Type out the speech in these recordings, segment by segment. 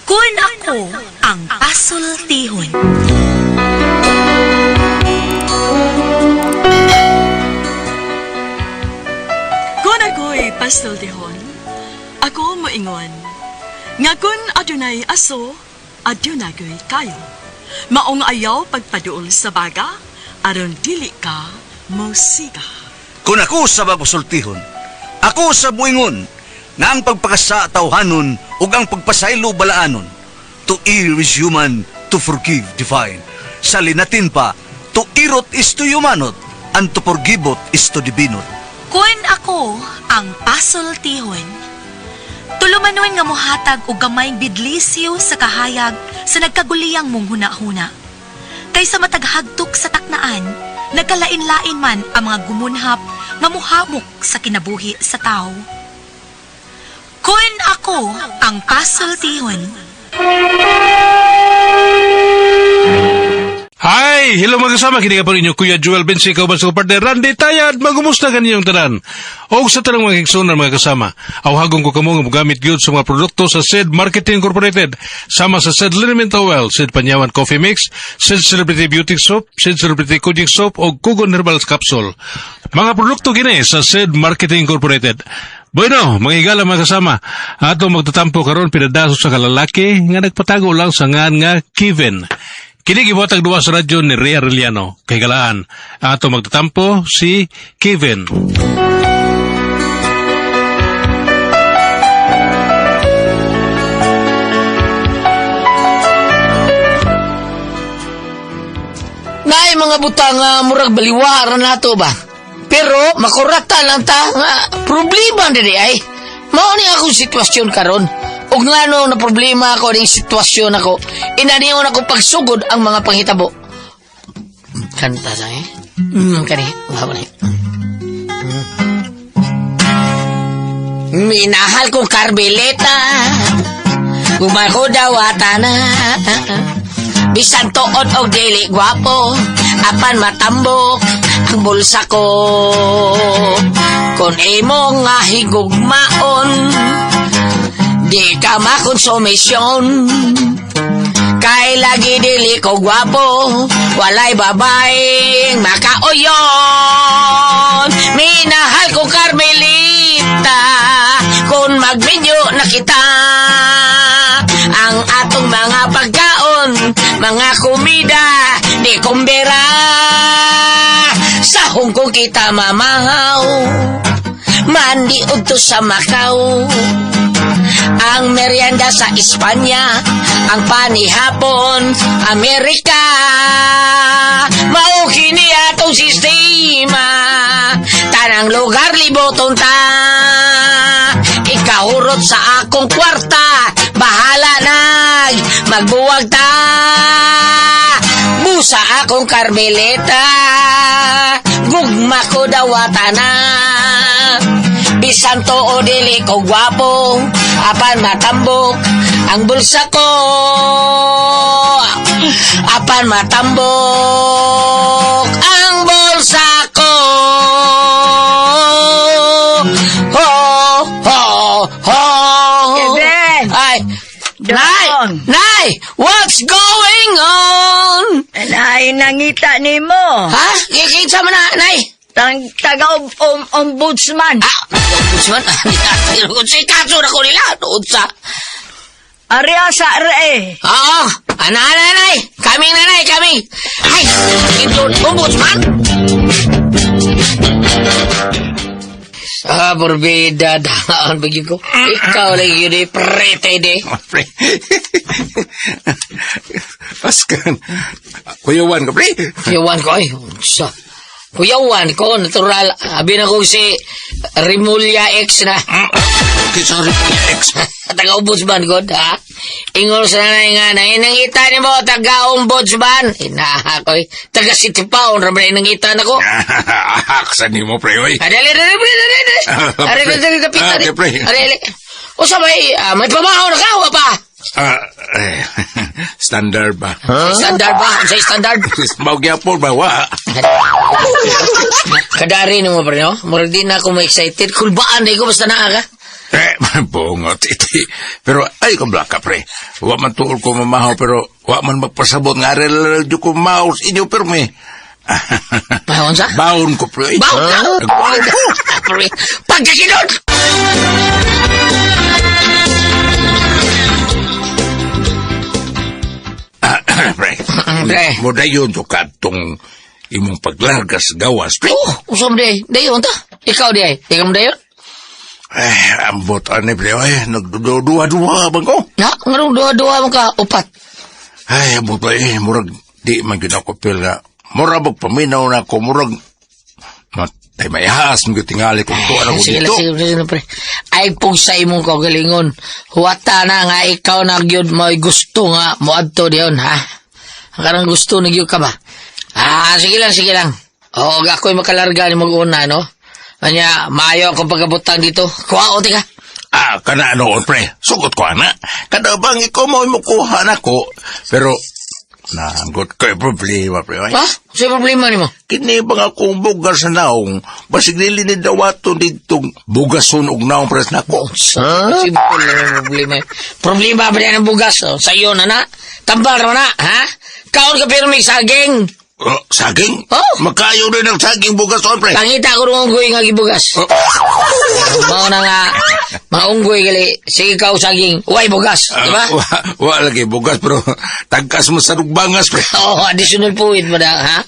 Kun ako ang pasultihon. Kun ako'y pasultihon, ako moingon, nga kun adunay aso, adunay kayo. Maong ayaw pagpaduol sa baga, aron dili ka mosiga. Kung ako sa bagusultihon, ako sa buingon, nga ang pagpakasa tawhanon ug ang pagpasaylo balaanon. To err is human, to forgive divine. Sa linatin pa, to irot is to humanot, and to forgiveot is to divinot. Kun ako ang pasultihon. Tulumanon nga mohatag og gamayng bidlisyo sa kahayag sa nagkaguliyang mong huna-huna. Kaysa mataghagtok sa taknaan, nagkalain-lain man ang mga gumunhap nga muhamok sa kinabuhi sa tao. Kun ako ang pasultihon. Hi! Hello mga kasama, kini ka po ninyo Kuya Joel Bensi, kauban sa partner Randy Tayad, magumusta kaninyong tanan? Og sa tanang mga higsunan mga kasama, awhagon ko kamo nga mogamit gyud sa mga produkto sa SED Marketing Incorporated, sama sa SED Liniment Oil, SED Panyawan Coffee Mix, SED Celebrity Beauty Soap, SED Celebrity Kojik Soap, og Kugon Herbal Capsule. Mga produkto kini sa SED Marketing Incorporated. Bueno, mga higala mga kasama, ato magtatampo karon pinadaso sa kalalaki nga nagpatago lang sa ngan nga Kevin. Kini gibuhatag duwa sa radyo ni Rhea Arellano. Kay galaan, ato magtatampo si Kevin. Naay mga butang nga murag baliwara nato ba? Pero makurata lang ta nga problema diri ay. Mao ni akong sitwasyon karon. Ug ngano na problema ako ning sitwasyon ako. Inaniyon ako pagsugod ang mga panghitabo. Kanta sa eh. Kani, mao ni. Minahal kong Carmelita. Gumako daw na. Bisan tuod og dili gwapo, apan matambok ang bulsa ko. Kung imo nga higugmaon, di ka makonsumisyon. Kay lagi dili ko gwapo, walay babaeng makauyon. Minahal ko Carmelita, kung magminyo na kita. Ang atong mga pagkaon, mga kumida, di kumbera. Sa Hong Kong kita mamahaw, mandi udto sa Macau. Ang merienda sa Espanya, ang panihapon, Amerika. Mao kini atong sistema, tanang lugar liboton ta. Ikahurot sa akong kwarta, bahala nag magbuwag ta. Busa akong Carmelita, gugma ko dawata na. Bisan to o dili ko gwapo, apan matambok ang bulsa ko. Apan matambok ang bulsa ko. Ho, ho, ho. Kevin! Ay, Nay! Dong! Nay! What's going on? Nay, nangita nimo. Ha? Kinsa man na, Nay? Tang taga ombudsman. Ah, ombudsman? Si kaso na ko nila. Doon sa... Aria sa re. Oo. Ana, ana, nanay. Kaming, nanay, kaming. Ay, ito, ombudsman. Ah, borbida, daan bagyo ko. Ikaw lang yun eh, prete de. Pre. Paskan. Kuya Juan ka, pre. Kuyawan ko, ay, sa. Kuyawan ko, natural. Abi na ko si Rimulya X na. Kisa rin ex. Taga-ombudsman ko, ha? Ingol sa nanay nga, nainangita ni mo, taga-ombudsman. Inaha ko, eh. Taga City Pound, ramay inangita na ko. Aksan ni mo, pre, oy. Ah, dali, dali, dali, dali, dali. Ari, dali, dali, dali, Ah, dali. okay, pre. Ari, dali. O sa may, may pamahaw na ka, wa pa? Ah, eh, standard ba? Standard ba? Sa standard? Maugyapon ba, wa? Kadari nimo pre, no? Murag di na ako ma-excited. Kulbaan na ko, basta naa ka. Eh, bungot iti. Pero ay kong blaka, pre. Wa man tuol ko mamahaw, pero wa man magpasabot nga arel ko mouse inyo permi. Mahon sa? Baon ko, pre. Baon ka? Nagbaon ko. Pre, pagkakinod! Pre. Pre. Mudayon to kadtong imong paglargas gawas, pre. Oh, usam di. Dayon ta. Ikaw di ay. Ikaw mo dayon? Eh, ambot ani, pre. Ay, nagduduwa-duwa bang ko. Na, ngarong duha-duha mo ka, upat. Ay, ambot ba eh. Murag, di man gyud ako pil nga. Murag magpaminaw na ako, murag matay mayahas, mga tingali kung tuwa na ko Sige dito. lang, sige, sige lang, pre. Ay, pug sa imong kaugalingon. Huwata na nga, ikaw na gyud mo'y gusto nga moadto diyon, ha? Ang karang gusto na gyud ka ba? Ah, sige lang, sige lang. Oo, ako'y makalarga ni mag-una, no? Anya, maayo akong pagkabutang dito. Kuha, o, ka. Ah, kana noon, pre. Sugot ko, ana. Kada bang ikaw mo mukuha na ko. Pero, naanggot ko'y problema, pre. Ay, Ha? Sa problema nimo? kini bang akong bugas sa naong, basig nili ni dawato ditong bugason og naong pres nako. Huh? Simple lang yung problema. Problema ba yan ang bugas? Oh? Sa iyo na na. Tambal ra na, ha? Kaon ka pero may saging. Oh, saging? Oh. Makayo rin ang saging bugason, pre. Pangita ko ng unggoy nga gibugas. Oh. Mao na nga, mga unggoy gali, sige ka og saging, way bugas, di ba? Ah, wa lagi bugas, pero tagkas mo sa rugbangas, pre. Oo, additional puwit mo na, ha?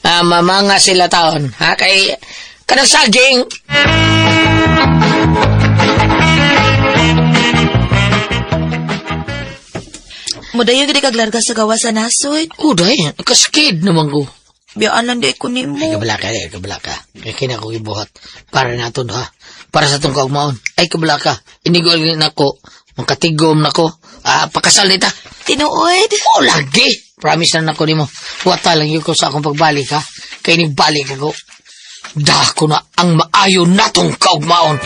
Ah, mamanga sila taon, ha? Kay, kanang saging, Mudayon gid kag larga sa gawas sa nasod. uday, kaskid naman ko. Biyaan lang di ko nimo. Ay, kabala ka, ay, kabala ka. Kaya kina ko gibuhat. Para nato ha. Para sa tong kaugmaon. Ay, kabala ka. Inigol na ko. Makatigom na ko. Ah, pakasal nita. Tinuod. Oh, lagi. Promise na nako nimo. Wata lang yun ko sa akong pagbalik, ha? Kaya nigbalik ako. Dako na ang maayo natong kaugmaon.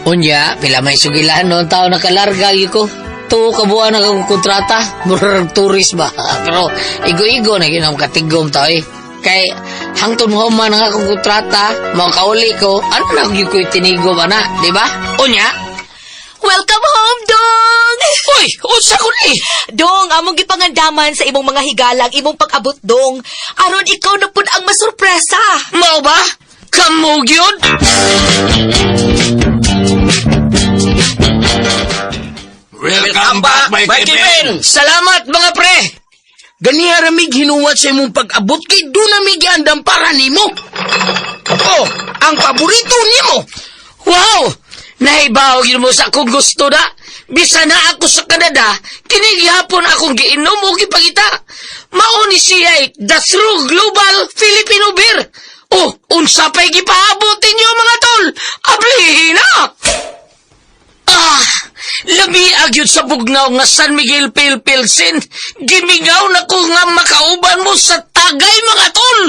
Unya, pila may sugilan noon tao nakalarga yun ko. Tuo ka buwan na akong kontrata. Murag tourist ba? Pero igo-igo na yun ang katigom tao eh. Kay hangtod mo man ang akong kontrata, mga kauli ko, ano na yun ko'y tinigom, ana, di ba? Unya, Welcome home, Dong! Uy, unsa ko ni? Dong, among gipangandaman sa imong mga higala ang imong pag-abot, Dong. Aron ikaw na pud ang masurpresa. Mao ba? Kamo gyud? Welcome back, my Kevin! Salamat mga pre. Ganiha ramig hinuwat sa imong pag-abot kay doon na mig giandam para nimo. Oh, ang paborito nimo. Wow! Nahibaw gyud mo sa akong gusto na. Bisa na ako sa Canada, kini gihapon akong giinom o gipangita. Mao ni siya eh, the true global Filipino beer. Oh, unsa pa'y gipaabot ninyo mga tol? Ablihin na! Ah, labi agyud sa bugnaw nga San Miguel Pale Pilsen. Gimingaw na ko nga makauban mo sa tagay mga tol.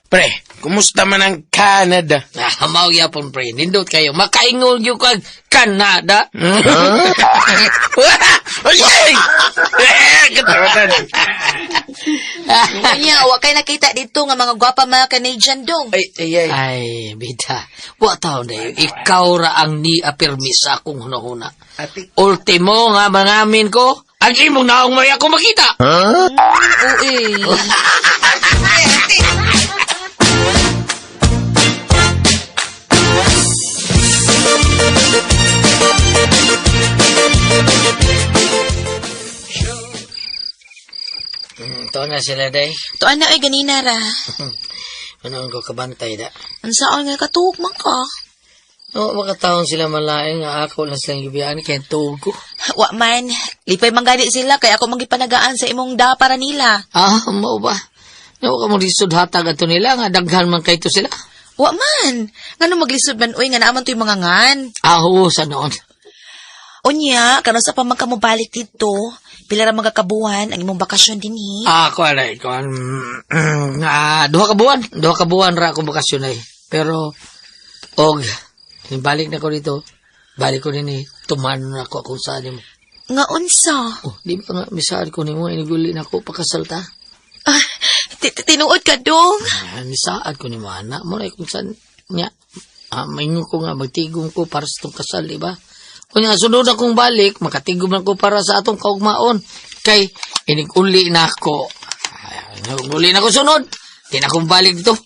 Pre, kumusta man ang Canada? Ah, mao gyapon pre, nindot kayo. Makaingol gyud kag Canada. Ay! Eh, katawanan. Unya, wa kay nakita dito nga mga gwapa mga Canadian, Dong. Ay, ay, ay. Ay, bida. Wa taon dayo. Ikaw ra ang ni-apirmi sa akong hunahuna. Ultimo nga mangamin ko, ang imong naong may ako makita. Oo eh. Ito na sila day. Tuan na oy ganina ra. Ano ang kabantay da? Unsaon nga katuog man ka? Oo, baka taon sila malaing nga ako lang silang gibiyaan kaya tuog ko. Wa man, lipay man gani sila kay ako manggipanagaan sa imong da para nila. Ah, mao ba? Nawa ka mo lisod hatag ato nila nga daghan man kayto sila. Wa man. Ngano maglisod man uy nga naaman to'y mga ngan. Ah, oo, sa noon. Unya, karon sa pa man ka mobalik didto, pila ra mga kabuhan ang imong bakasyon dinhi. Ah, kuan ay, kuan. Ah, duha ka buwan ra akong bakasyon ay. Pero og balik na ko dito. Balik ko dinhi, tuman na ako kung saan mo. Nga unsa? Oh, di ba nga misaad ko nimo iniguli na ko pakasal ta? Ah, tinuod ka, dong. Ah, misaad ko nimo ana mo na kung saan niya. Ah, maingon ko nga magtigom ko para sa itong kasal, di ba? Kunya sunod akong balik, makatigom na ko para sa atong kaugmaon. Kay iniguli na ako. Ah, iniguli na ko sunod. Di na akong balik dito.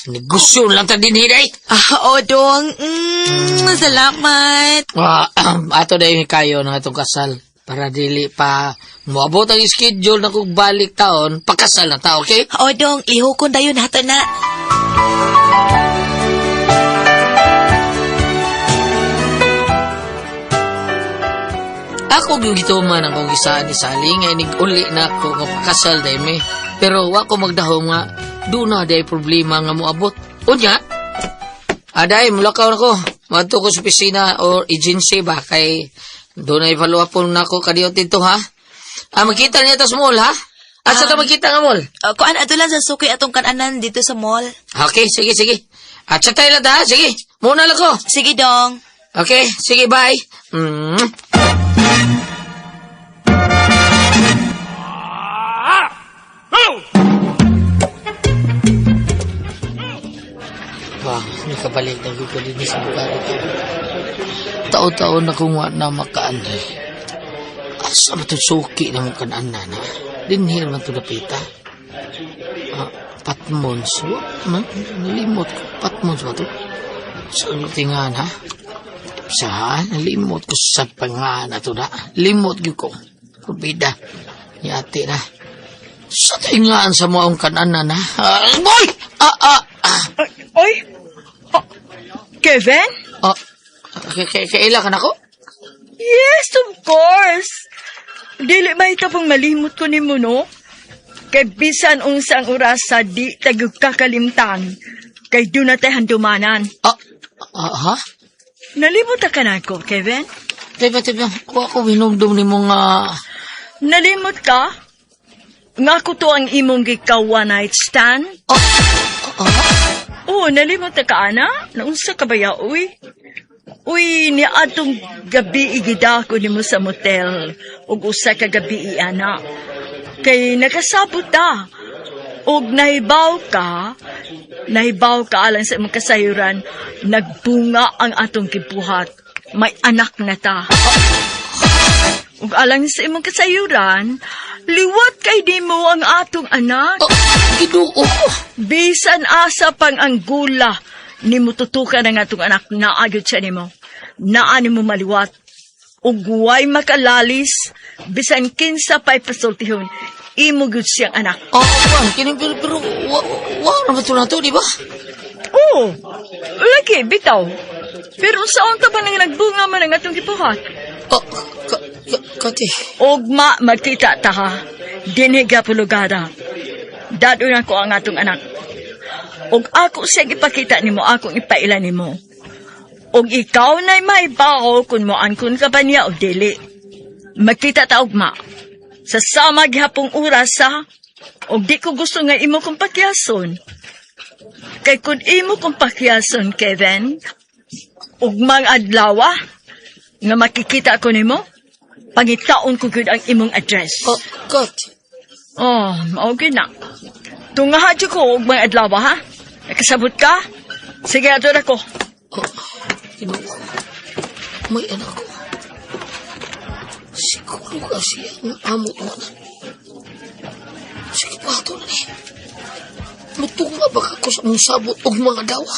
Negosyo lang ta din hiday. Ah, o, dong. Salamat. Ah, ato dahil kayo ng atong kasal para dili pa moabot ang schedule na kong balik taon, pakasal na ta, okay? O, dong, lihokon dayon nato na. Ako gyud gituman ang kong gisaan ni Sally nga inig-uli na ako nga pakasal dahil mi. Pero wa ko magdahom nga doon na dahil problema nga moabot. Unya, aday, mulakaw na ko. Madto ko sa opisina or agency ba kay doon ay follow up na ako kadiyo dito ha. Ah, magkita niya tas mall ha? Asa ta magkita nga mall? Kuan ato lang sa suki atong kananan dito sa mall. Okay, sige, sige. At sa tayo lang ta, ha? Sige. Muna lang ko. Sige, dong. Okay, sige, bye. Mm. Wow, nakabalik na ko din sa lugar ito. Tao-tao na kung wa na makaanay. Asa ba ito suki na mong kananan na? Dinhir man ito napita. Ah, Patmons. Wa man, nalimot ko. Patmons ba ito? Sa tingan ha? Sa nalimot ko sa pangan ato na. Limot gyud ko. Kubida. Ni ate na. Sa tingaan sa maong kananan na. Ah, boy! Ah, ah, ah. Ay, oy! Oh, Kevin? Ah, kaila ka na ko? Yes, of course. Dili mahitapong malimot ko nimo, no? Kay bisan unsang oras sa di tagug kakalimtan. Kay doon na tayo handumanan. Ah, ah, ha? Nalimot ka na ko, Kevin? Teka, teka. Wa ko hinumdum ni mo nga... Nalimot ka? Nga ko to ang imong gikaw one night stand? Ah, ah, Oo, nalimot na ka, ana? Naunsa ka ba ya, uy? Uy, ni atong gabi igida ko nimo sa motel. Ug usa ka gabi ana. Kay nakasabot ta. Ug nahibaw ka alang sa imong kasayuran, nagbunga ang atong gibuhat. May anak na ta. Ug alang sa imong kasayuran, liwat kay di mo ang atong anak. ah, Ginoo ko. Bisan asa pang anggula, nimo tutukan ang atong anak naagod siya nimo. Naa nimo maliwat. Ug way makalalis, bisan kinsa pa'y pasultihon, imo gyud siyang anak. Ah, oh, kining pero, pero, wa, wa na ba ito na to, di ba? Oo, lagi, bitaw. Pero saan ta ba nang nagbunga man ang atong gibuhat? Ah, ka, ka, kati. Ugma magkita ta ha. Dinhi pulugada. Dadon ako ang atong anak. Ug ako siyang ipakita nimo, akong ipaila nimo. Ug ikaw na'y mahibaw kung moangkon ka ba niya o dili. Magkita ta ugma. Sa sama gihapong oras ha. Ug di ko gusto nga imo kong pakiyason. Kay kung imo kong pakiyason, Kevin, ugmang adlaw nga makikita ko nimo, pangitaon ko gyud ang imong address. Ah, kati. Oh, okay na. Tungaha jud ko og mga adlaw ha. Nakasabot ka? Sige, ato na ko. Oh, Ginoo ko. May anak ko. Siguro kasi ang amo ko na. Sige pa ito na ni. Mutunga ba ka ko sa mong sabot og mga dawa?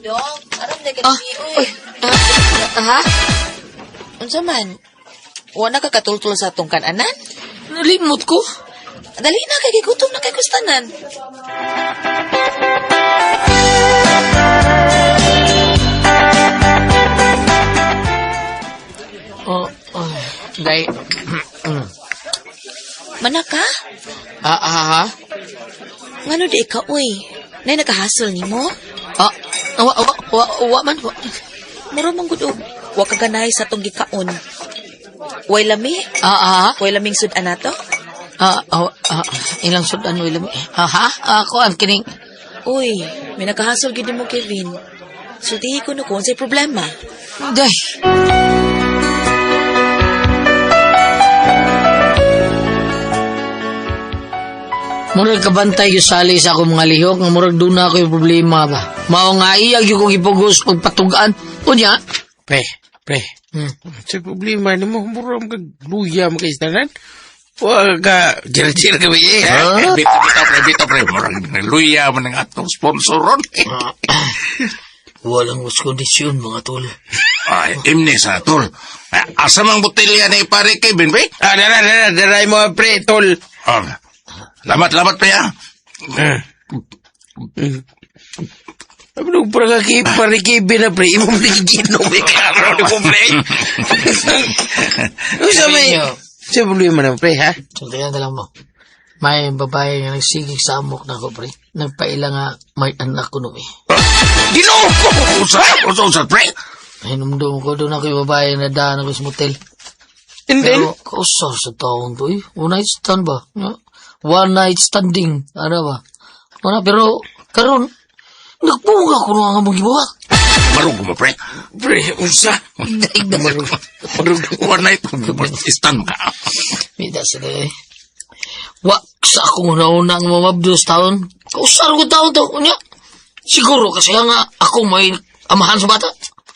Dong, aram na Ah, oy, ah, ha? Unsa man? Wa na ka katultul sa atong kananan? Nalimot ko. Dali na kay gigutom na kay kustanan. Oh, oh, day. Manaka? Ah, ah, ha? Ngano di ka uy? Nay nakahasol nimo? Ah, wa, wa, wa, wa man, wa. Mura man gud og wa ka ganahay sa atong gikaon. Way lami? Ah, ah, Way laming sud-an nato? ah, ah, ah, ilang sudan, ilang, ah, ha? Ah, kuan, kining, Uy, may nakahasol gid nimo Kevin. Sultihi ko no kung unsay problema. day. Murag kabantay yung sali sa akong mga lihok nga murag doon na ako yung problema ba. Mao nga iyag yung kong ipugos pagpatugaan. Unya, Pre, pre. Sa problema ni mo, mura mo kag luya mo kay tanan. Wa ka, jir-jir ka ba eh. Eh, bitaw, bitaw, pre, bitaw, pre. Murag luya man ang atong sponsor ron. Walang was kondisyon mga tol. Ay, imni sa tol. Ah, asa mang botelya ni pare Kevin, pre? Ah, dara, dara, dara mo, pre, tol. Ah, lamat, lamat, pre, ah. Ano para ka kay pare Kevin na, pre? Imo mo ginom eh, karon mo, pre. Ano may... Sa problema na, pre, ha? Sultihan na lang mo. May babae nga nagsigig sa amok na ko, pre. Nagpaila nga may anak ko nung eh. Ginoo ko! Usa, usa, usa, pre. Hinumdum ko doon ako yung babae na daan ako sa motel. And then, Pero kausar sa taon to eh. One night stand ba? Yeah. One night standing. Ano ba? Wala, pero karon nagpunga ko na nga mong gibuhat. Marug mo, pre. pre, usa. Marug. One night, stand ka. Mida sila eh. Wa sa akong una-una ang mamabdos taon. Kausar ko taon to. Unya, siguro kasi nga ako may amahan sa bata.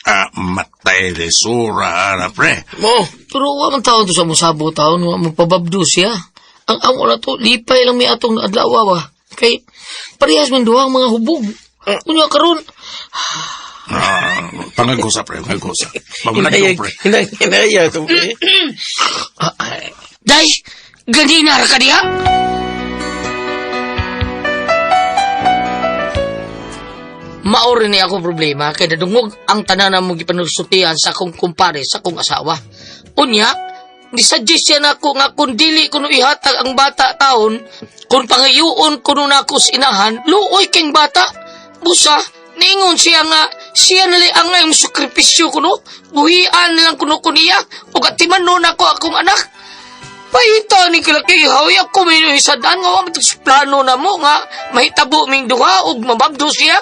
Ah, matay de sura, ana, pre. Mo, Pero wa man taon to sa musabo taon, wa mo pababdo siya. Ang amo na to, lipay lang may atong adlaw ba. Kay parehas man duha ang mga hubog. Unya karon, Ah, pangagusa, pre, pangagusa. Pamanagaw, pre. hinay, hinay, to, pre. ah, ay, day, ganina ra ka diha. Maori ni ako problema kay nadungog ang tanan na mong gipanulsultihan sa akong kumpare sa akong asawa. Unya, ni-suggest siya nako nga kung dili kuno ihatag ang bata taon, kung pangayuon kuno nako sa inahan, luoy king bata. Busa, niingon siya nga siya nali ang ngayong sakripisyo kuno, buhian nilang kuno kuniya, ug atiman nun ako akong anak. Pahita ni kilaki hawi ako may isadaan nga wa man sa plano na mo nga mahitabo ming duha ug mababdo siya.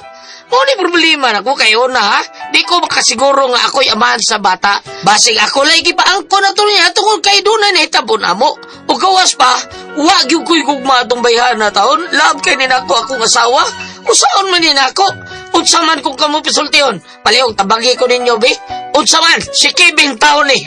Mo ni problema nako kayo na ha. Di ko makasiguro nga ako'y amahan sa bata. Basig ako lay gipaangko na to niya tungod kay dunay nahitabo namo. Ug gawas pa, wa gyud ko'y gugma atong bayhan na taon. Love kay ni nako akong asawa. Usaon man ni nako. Unsa man kung kamo pisultihon. Palihog tabagi ko ninyo be. Unsa man si Kevin taon ni.